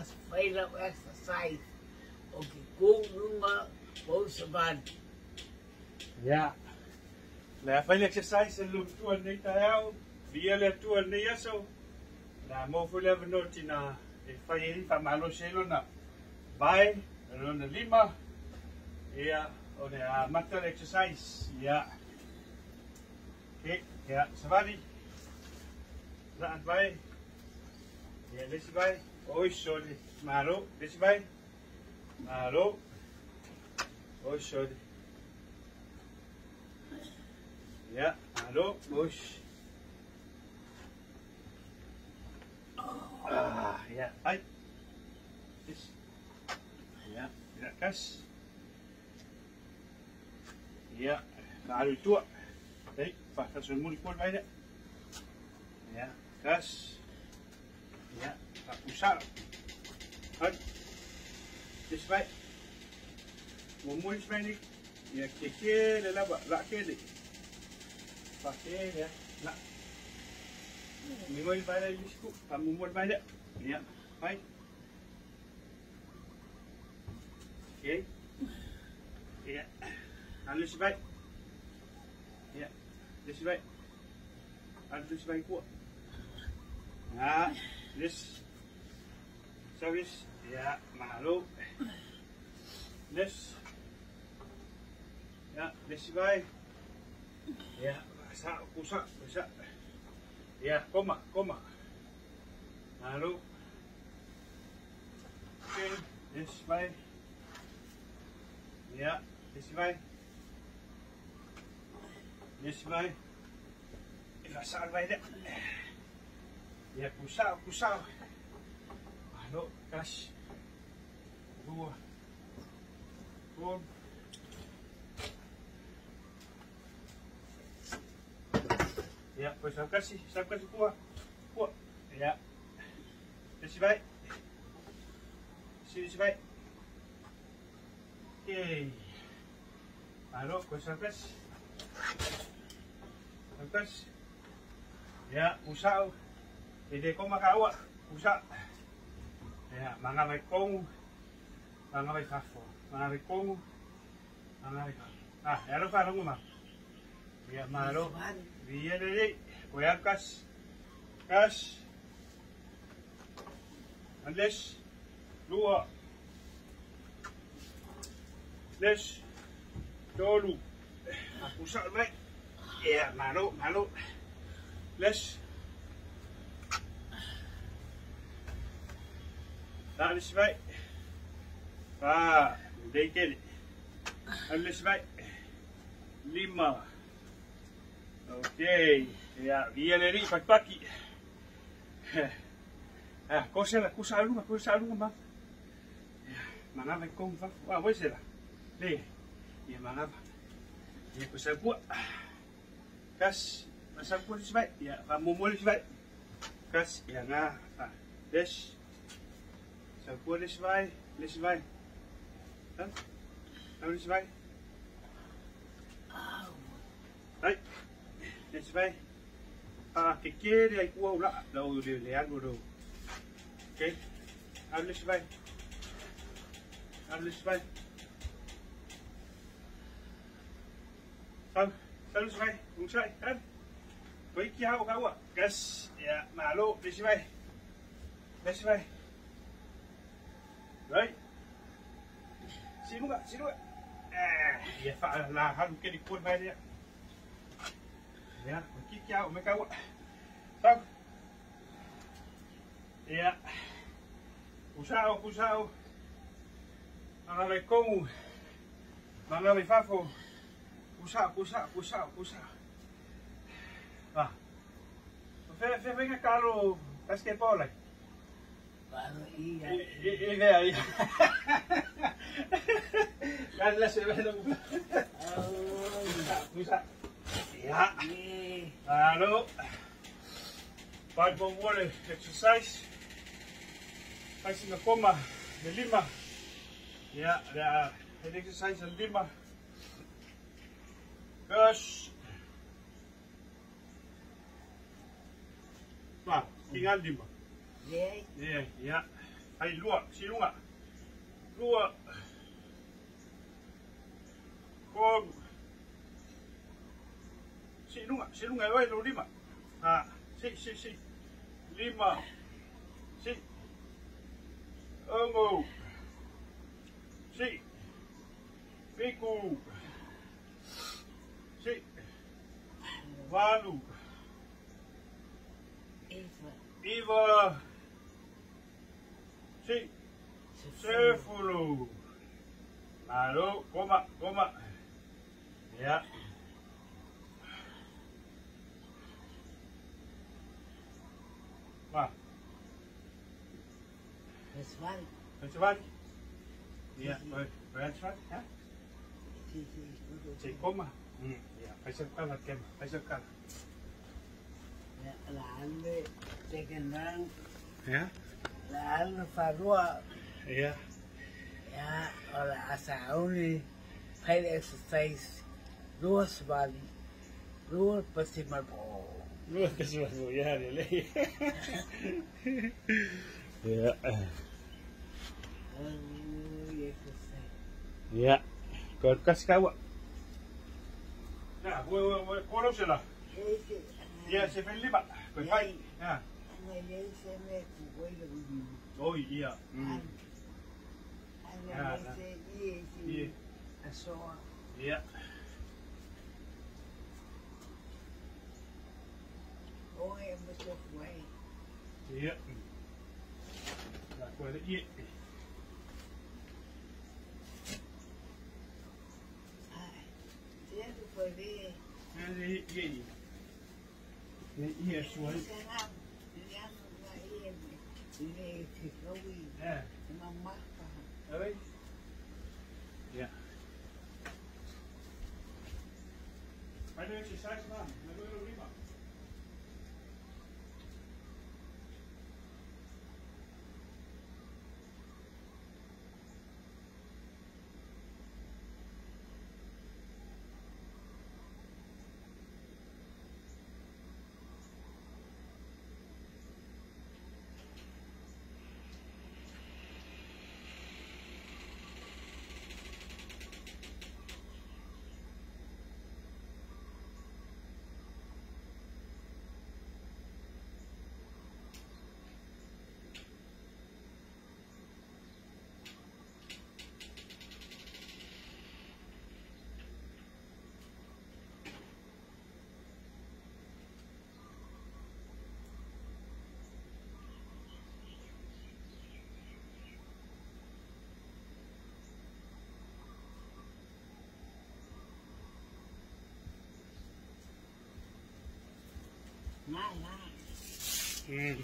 aso fai lau exercise o ke ku lunga o savali. Ia. Le a fai le exercise e lumatua lenei taeao, viia le Atua i lenei aso, o le a maua foi le avanoa tina e fai ai, faamalosi ai lona vae, lona lima, ia, o le a amata le exercise. Ia. Okay, ia, savali. Laa le vae. Ia, le isi vae. Oi, sole. Malo. Le isi vae. Malo. Oi, sole. Ia, malo. Oi. Ah, ia, ai. Yes. Ia, ia, kas. Ia, faaalu i tua. Ei, faafesolimuli kua le vai lea. Ia, kas. Ia, faapusala. Ai. This vai. Muamua le vai nei. Ia, kekele lava, laa kele. Faakele lava, la. Mimoi le vai lea i le isi itu. Faamuamua le vai lea. Ia, fai. Okay. Ia. Alu le isi vai. Ia. Le isi vai. Alu le isi vai i tua. Ah, les. Service. Ia, malo. Les. Ia, le isi vai. Ia, sa, kusa, kusa. Ia, koma, koma. Malo. Okay, le isi vai. Ia, le isi vai. Le isi vai. E faasao le vai lea. Ia, kusao, kusao. Malo, tasi, lua, tolu. Ia, koe saukasi, saukasi kua, kua. Ia, le isi vai. Le isi vai. Okay. Malo, koe saukasi. Saukasi. Ia, usao. E le koma ka ua, usa. Ia, manga vai kongu, manga vai fafo, manga vai kongu, manga vai fafo. Ah, e alo faalogo ma. Ia, malo. Viia lelei. Koe alu kasi. Kasi. Unless, lua. Les, tolu. Usao le vai. Ia, malo, malo. Les. La le isi vai. Fa, lelei tele. Alu le isi vai. Lima. Okay. Ia, viia le alii pakipaki. Ah, kosela, kusa aluga, kusa aluga ma. Ia, mangava i kongu fafo. Ah, wesela. Le. Ia, mangava. Ia, kusa pua. Kas, masa pua le isi vai. Ia, faamuamua le isi vai. Kas, ia, nga, fa. Les. Saupua le isi vai, le isi vai. Ha? Alu le isi vai. Ai. Le isi vai. Ah, kekele ai kua ula lau le le alu lau. Okay. Alu le isi vai. Alu le isi vai. Sau, sau le isi vai. Onosai, alu. Toeitiiti ao ka ua. Kas, ia, malo, le isi vai. Le isi vai. Right. Siluga, siluga. Ah, ia faa la halu keli kua le vai lea. Ia, toeitiiti ao me ka ua. Sau. Ia. Kusao, kusao. Manga vai kongu. Manga vai fafo. Kusao, kusao, kusao, kusao. Ah. Fea fea faiga talo basketball ai? Malo ia. I vea ia. Lale la se vai lau. Kusa. Ia. Malo. Fai muamua le exercise. Fai sina koma le lima. Ia, le a fai le exercise a le lima. Kas. Ma, kinga le lima. Leai. Leai, ia. Fai lua, siluga. Lua. Tolu. Siluga, siluga e oe lou lima. Ha, si, si, si. Lima. Si. Ono. Si. Fitu. Si. Valu. Iva. Si. Sefulu. Malo, koma, koma. Ja. Ma. Festival. Ja, festival, ja. Se koma. Ja, festival kema, festival. La tekenang. Ja. La farua. Ja. Ja, o la asauni fai exercise. Lua svali. Lua pasimalpo. Lua pasimalpo, ja, lelei. Ja. Ja. Kasi kaua. Ja, korosella. Ja, se fellima. Koi fai. Ja. Oi, ja. Ja. Ja. Ja. Ja. Ja. Fai le exercise, ma, me lo prima. Ja.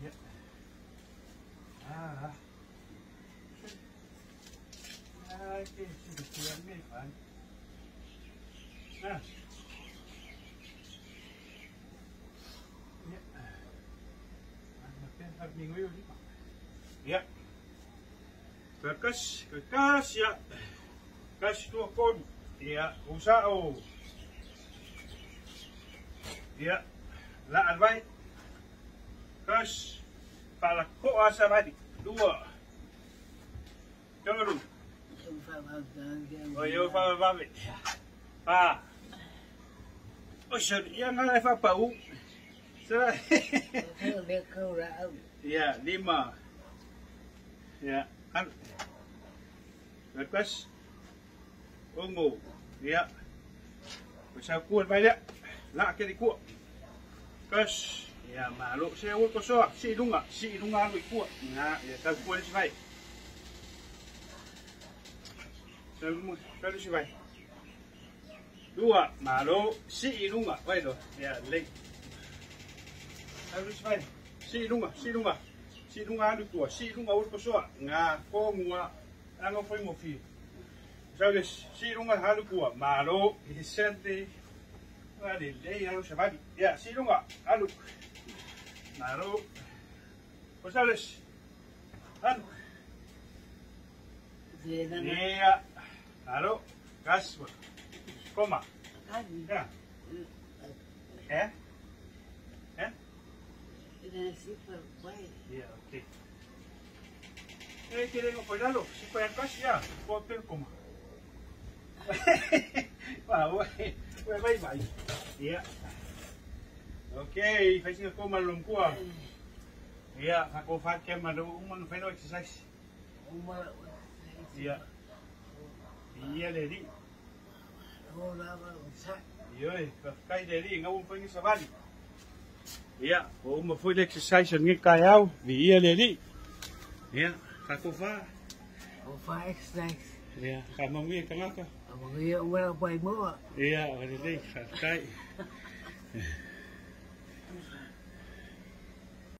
Ja. Ah. Ah, che si me fa. Ah. Ja. Kas, kas ja. Kas tuo kon. Ja, usao. Ja. La alvai. Kas. Pala ko asabadi. Dua. Tolu. Oyo fa va va. Pa. Oxa, ya nga fa pa u. Sa. Ya, lima. Ya, an. Request. Ungu. Ya. Bisa kuat banyak. Nak ke kuat. Kas. Ya, malu saya ko so. Si lunga, si lunga lu kuat. Nah, ya sa kuat si vai. Sa lu si vai. Dua, malu si lunga, vai lo. Ya, le. Sa lu si vai. Si lunga, si lunga. Si lunga lu kuat, si lunga ul ko so. Nga ko ngua. Ango foi mo fi. Sa si lunga halu kuat, malu sente. Ya, si lunga, alu. Malo. Gonzales. Alu. Ia. Malo. Gas. Koma. Ia. Eh? Eh? Ia, ok. E te lengo foi lalo, si koe kasi ia, ko pe koma. Wa, ue, ue vai vai. Ia. Ok, fai singa koma lo mkua. Ia, fa ko fa ke ma lo uma no fai no exercise. Ia. Ia le li. Ia, fa kai le li ngau fai ni savali. Ia, o uma foi le exercise ngi kai au, vi ia le li. Ia, fa ko fa. O fa exercise. Ia, ka mamu ka ngaka. Ia, ua pai moa. Ia, o le lei, fa kai.